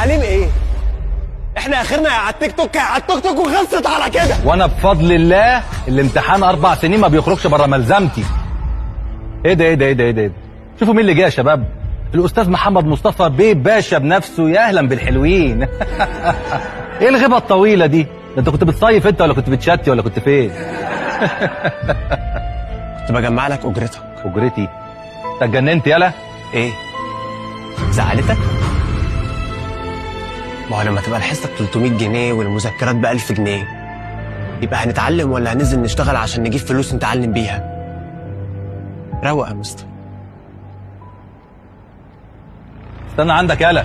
تعليم ايه؟ احنا اخرنا يا على التيك توك يا على التوك توك وخلصت على كده. وانا بفضل الله الامتحان 4 سنين ما بيخرجش بره ملزمتي. ايه ده ايه ده ايه ده ايه ده؟ شوفوا مين اللي جه يا شباب، الاستاذ محمد مصطفى بيه باشا بنفسه. يا اهلا بالحلوين. ايه الغيبة الطويلة دي؟ ده انت كنت بتصيف انت ولا كنت بتشتي ولا كنت فين؟ كنت بجمع لك اجرتك. اجرتي؟ انت اتجننت يالا؟ ايه زعلتك؟ ما هو لما تبقى الحصة ب 300 جنيه والمذكرات ب 1000 جنيه يبقى هنتعلم ولا هننزل نشتغل عشان نجيب فلوس نتعلم بيها؟ روق يا مستر. استنى عندك يالا،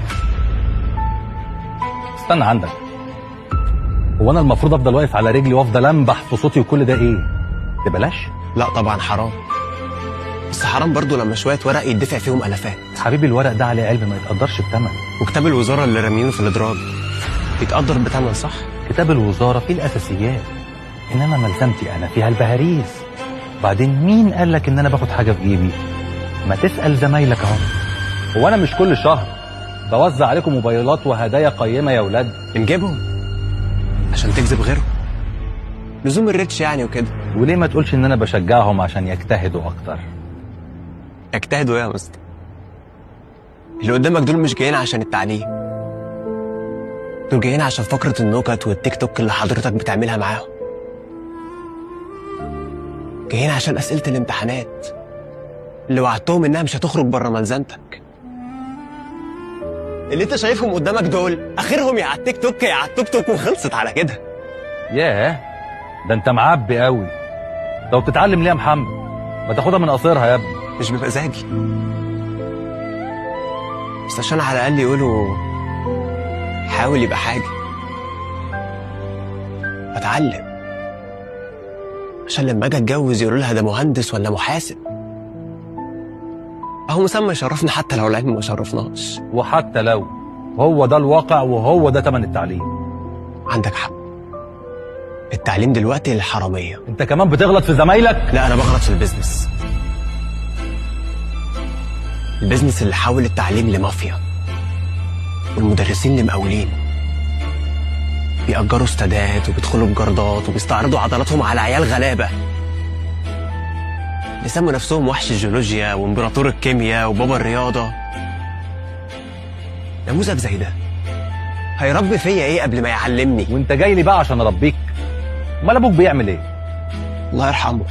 استنى عندك. هو انا المفروض افضل واقف على رجلي وافضل انبح في صوتي وكل ده ايه؟ ببلاش؟ لا طبعا حرام، بس حرام برضو لما شوية ورق يدفع فيهم الافات. حبيبي الورق ده عليه علم ما يتقدرش بثمن. وكتاب الوزارة اللي رامينه في الادراج يتقدر بثمن صح؟ كتاب الوزارة فيه الاساسيات، انما ملزمتي انا فيها البهاريز. بعدين مين قال لك ان انا باخد حاجة في جيبي؟ ما تسال زمايلك اهو. هو انا مش كل شهر بوزع عليكم موبايلات وهدايا قيمة يا ولاد؟ بنجيبهم عشان تجذب غيرهم، لزوم الريتش يعني وكده. وليه ما تقولش ان انا بشجعهم عشان يجتهدوا اكتر؟ يجتهدوا ايه يا مستر؟ اللي قدامك دول مش جايين عشان التعليم، دول جايين عشان فقرة النكت والتيك توك اللي حضرتك بتعملها معاهم. جايين عشان أسئلة الامتحانات اللي وعدتهم إنها مش هتخرج بره ملزمتك. اللي انت شايفهم قدامك دول آخرهم يا على التيك توك يا على التوك توك وخلصت على كده. ياه ده انت معبي قوي. لو بتتعلم ليه يا محمد؟ ما تاخدها من قصيرها يا ابني. مش بمزاجي، بس عشان على الأقل يقولوا حاول يبقى حاجة. أتعلم عشان لما أجي أتجوز يقولوا لها ده مهندس ولا محاسب. أهو مسمى يشرفنا حتى لو العلم ما شرفناش. وحتى لو هو ده الواقع وهو ده تمن التعليم. عندك حق، التعليم دلوقتي للحرامية. أنت كمان بتغلط في زمايلك؟ لا أنا بغلط في ال business. ال business اللي حول التعليم لمافيا والمدرسين لمقاولين، بيأجروا استادات وبيدخلوا بجردات وبيستعرضوا عضلاتهم على عيال غلابة اللي سموا نفسهم وحش الجيولوجيا وامبراطور الكيمياء وبابا الرياضة. نموذج زي ده هيربي فيا ايه قبل ما يعلمني؟ وانت جاي لي بقى عشان اربيك؟ امال ابوك بيعمل ايه؟ الله يرحمه.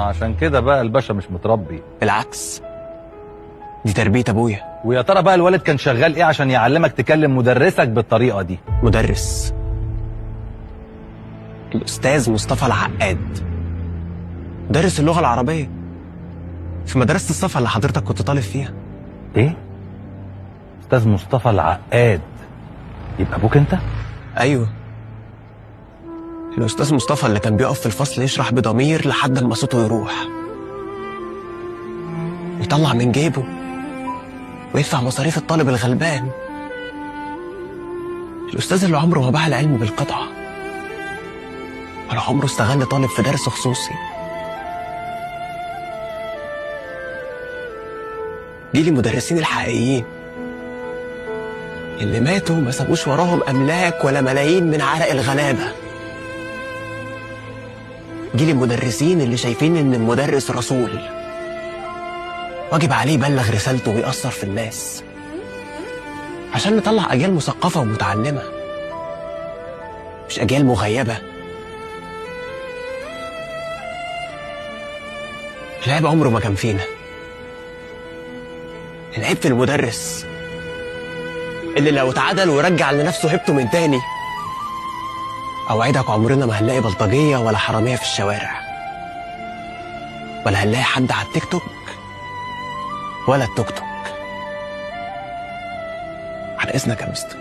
عشان كده بقى الباشا مش متربي. بالعكس، دي تربية ابويا. ويا ترى بقى الوالد كان شغال ايه عشان يعلمك تكلم مدرسك بالطريقة دي؟ مدرس الاستاذ مصطفى العقاد، مدرس اللغة العربية في مدرسه الصفا اللي حضرتك كنت طالب فيها. ايه؟ استاذ مصطفى العقاد يبقى ابوك انت؟ ايوه، الاستاذ مصطفى اللي كان بيقف في الفصل يشرح بضمير لحد ما صوته يروح، ويطلع من جيبه ويدفع مصاريف الطالب الغلبان. الأستاذ اللي عمره ما باع العلم بالقطعة ولا عمره استغل طالب في درس خصوصي. جيل المدرسين الحقيقيين اللي ماتوا ما سابوش وراهم أملاك ولا ملايين من عرق الغلابة. جيل المدرسين اللي شايفين إن المدرس رسول واجب عليه يبلغ رسالته ويأثر في الناس عشان نطلع أجيال مثقفة ومتعلمة، مش أجيال مغيبة. العيب عمره ما كان فينا، العيب في المدرس اللي لو اتعدل ورجع لنفسه هيبته من تاني أوعدك عمرنا ما هنلاقي بلطجية ولا حرامية في الشوارع، ولا هنلاقي حد على التيك توك ولا التوك توك. على إذنك يا مستر.